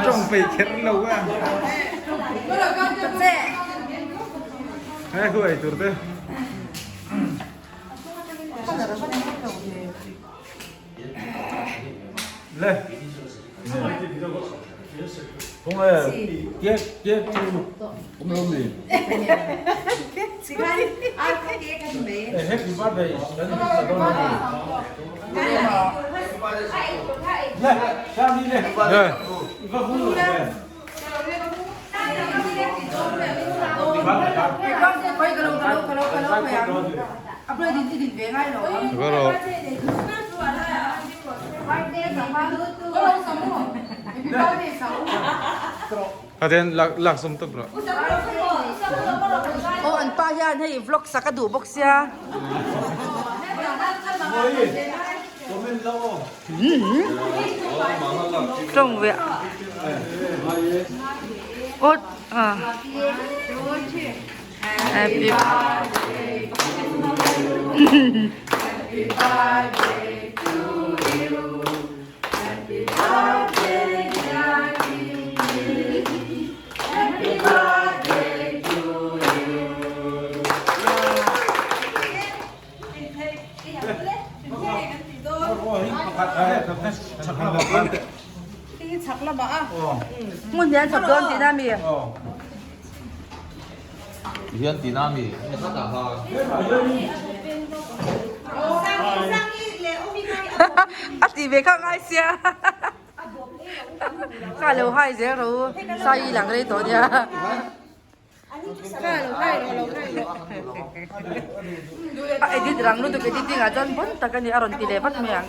Tawng peih kher lo a. He huai tur te. Le. Khaten lak sum tawp rawh. Aw an pa hian hei vlog sak a duh bawk sia. Tawng ve aw a happy birthday happy birthday to you happy birthday dear happy birthday to you. Hmun hian chhak dawn tihna mi? Hian tihna mi? A tih ve kha ngai sia. Kha lo hai zel ro sai lang rei tawh nia. A edit rang lutuk editing ah chuan bon tak a ni a rawn ti leh vat mai ang.